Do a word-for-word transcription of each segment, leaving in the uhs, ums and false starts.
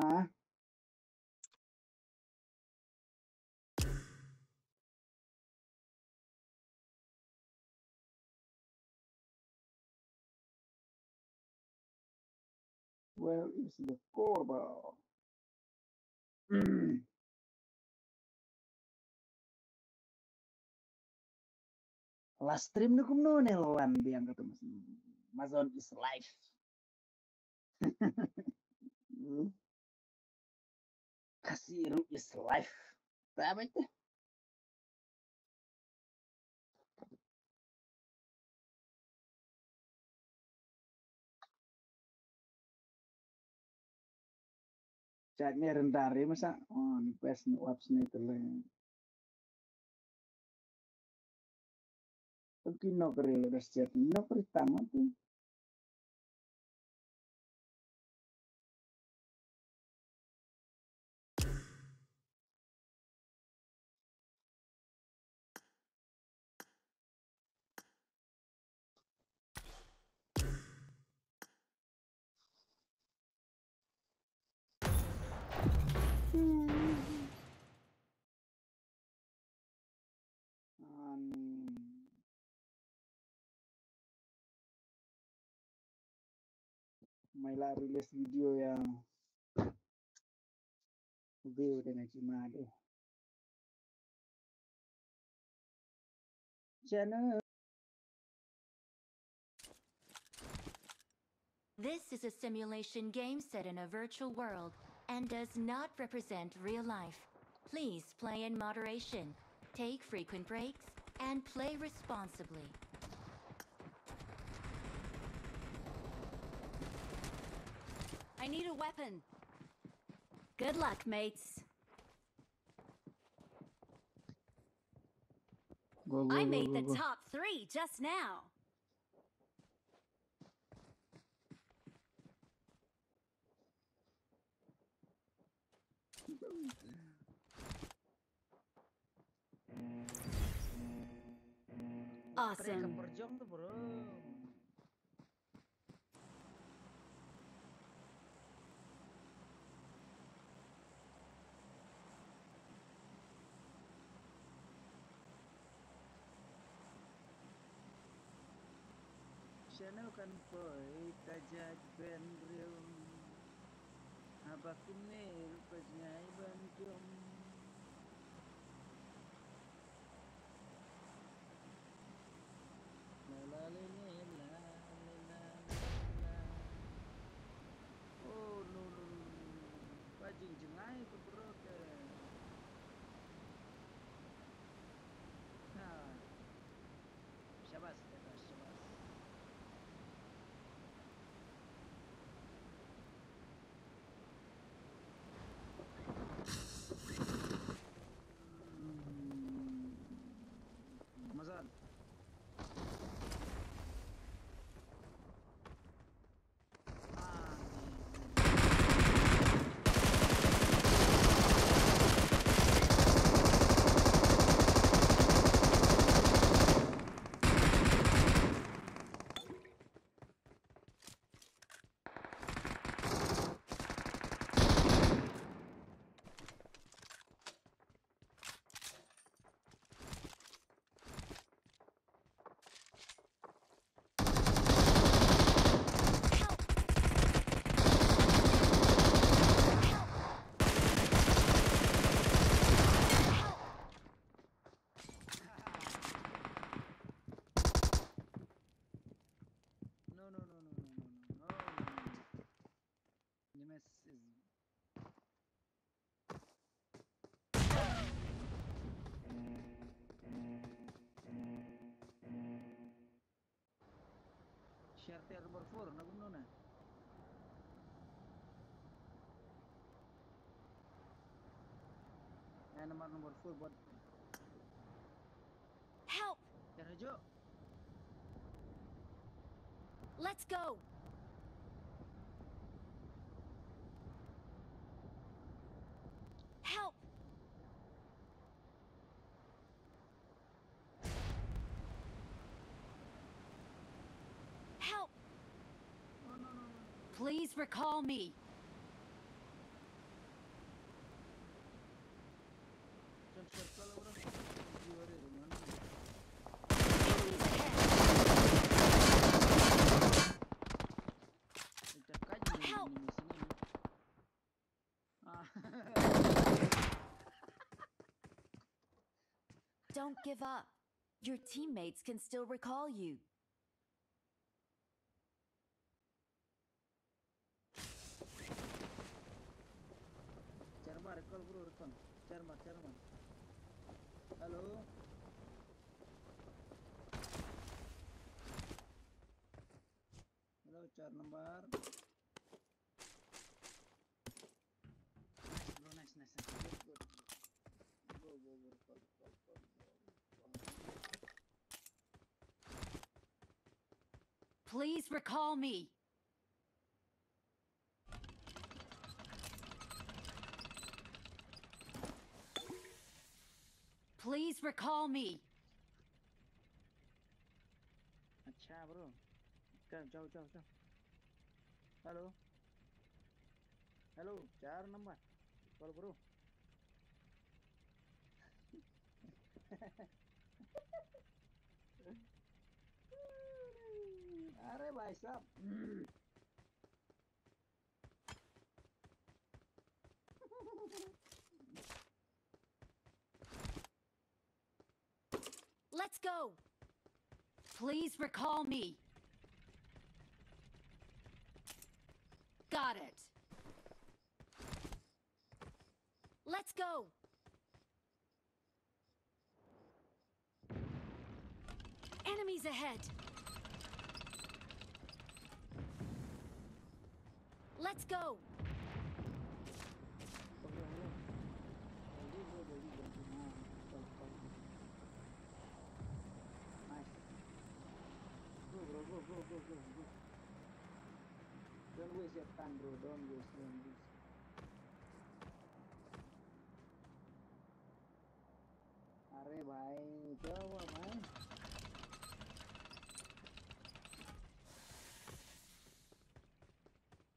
Ah. Where is the core, bro? La stream ne kumno ne, wan biang kata, Amazon is live. Khasi ruh is live. Ba bait te. Chat ne rendar ya masa. Oh, ni best ni uap sini tele. Ki nokri, best chat nokri tang tu. Ani. Mai la release video ya. Video de na cima de. Channel. This is a simulation game set in a virtual world and does not represent real life. Please play in moderation, take frequent breaks, and play responsibly. I need a weapon. Good luck, mates. Go, go, I go, made go, the go. Top three just now. Awesome. Shano kan poi ka jait ben riu. Haba kumne rupa jngai ban jom. La la le le la le la le la. Oh no no no no. Ba jing jngai ka bro te. Ha. Shabas, shabas. Mazal. No, no, no, no, no, no, no, no, no. Nimes is Shelter number four, na kumno na? Eh, number, number four, bot. Help! Shelter jo. Let's go! Help! Help! Please recall me. Don't give up. Your teammates can still recall you. Chairman, recall bro, recall. Chairman, chairman. Hello. Hello, chair number. Nice, bro, nice, nice, nice. Good, good. Go, go, go, recall, recall, recall, recall. Please recall me. Please recall me. Acha, bro. Jao, jao, jao, jao. Hello. Hello, chair number. Call, bro. अरे भाई साहब। Let's go. Please recall me. Got it. Let's go. Enemies ahead. Let's go. Nice. Go, bro, go, go, go, go, go. Don't waste your time, bro. Don't waste, don't waste. अरे भाई, क्या हुआ भाई?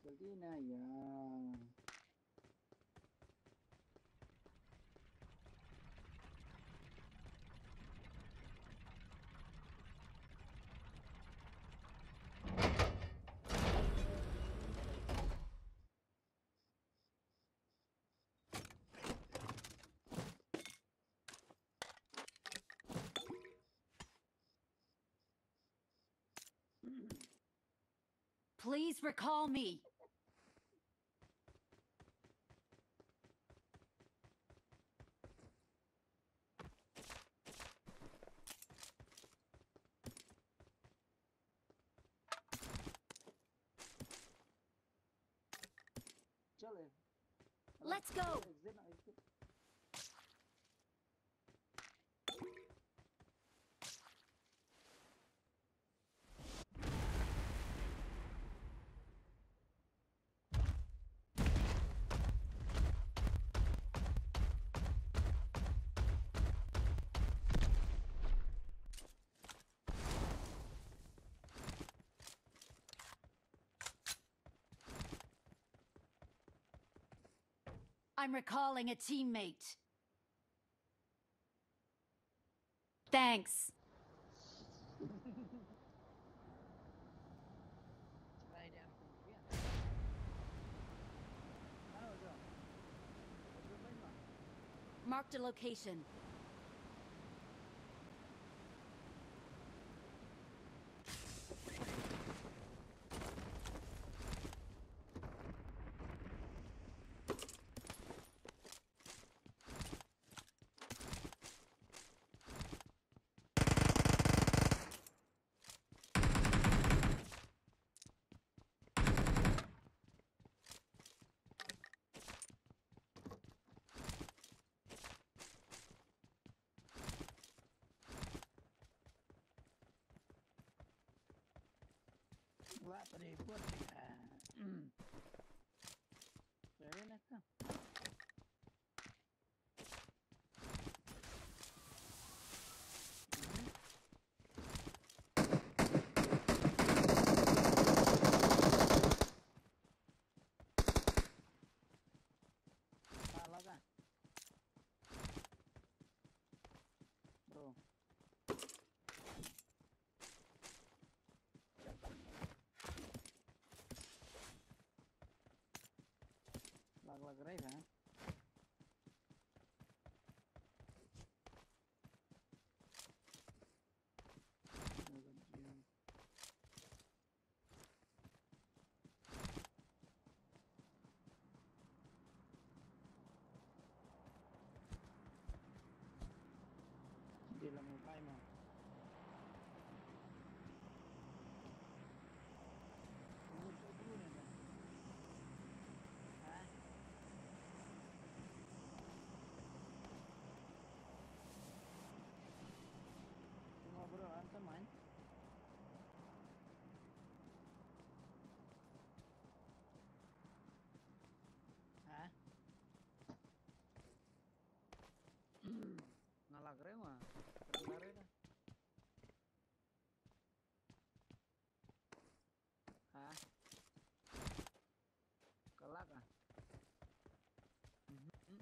जल्दी ना यार। Please recall me. चले। Let's go. Exit ना, exit। I'm recalling a teammate. Thanks. Marked a location. Wah, report ya. Very nice. Salah kah? Bro. Lag, lag rai kah? Rema. Rema. Ha? Kalak ah. Mhm.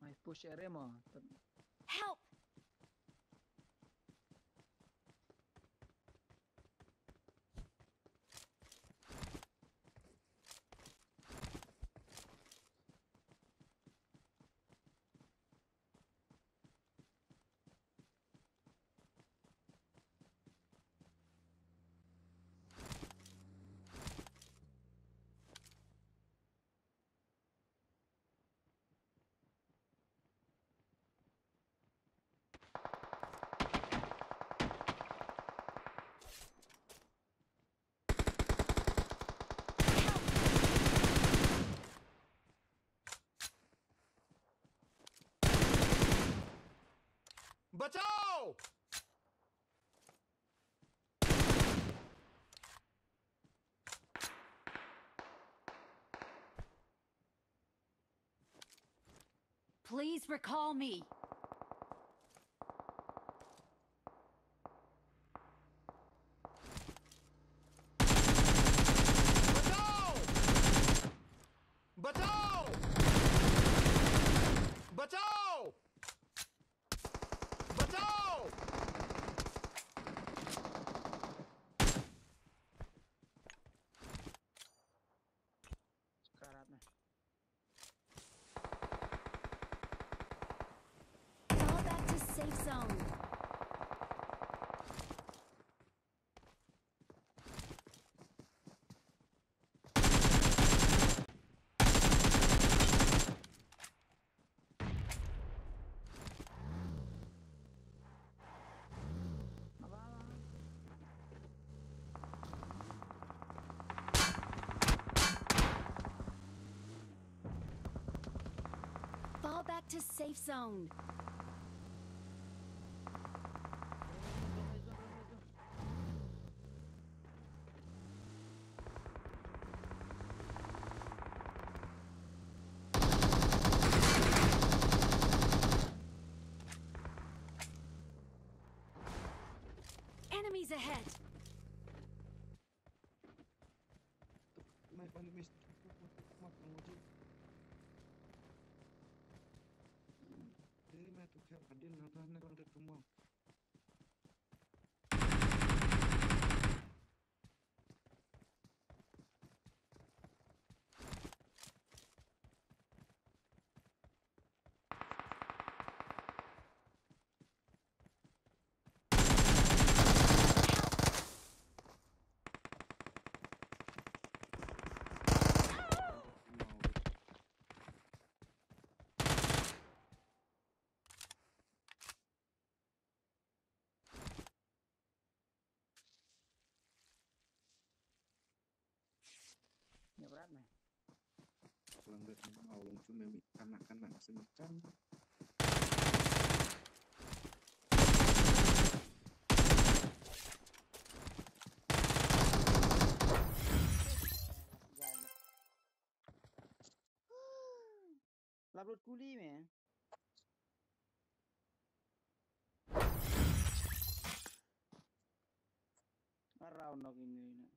Mai push area mo. Help! बचाओ! Please recall me. बचाओ! बचाओ! बचाओ! बचाओ! Karat na. Fall back to safe zone. Fall back to safe zone. Enemies ahead! Nya brat me. Lang bet mau long cuma mi kanak-kanak sini kan. Laplut kuli me. Arau nok ini na.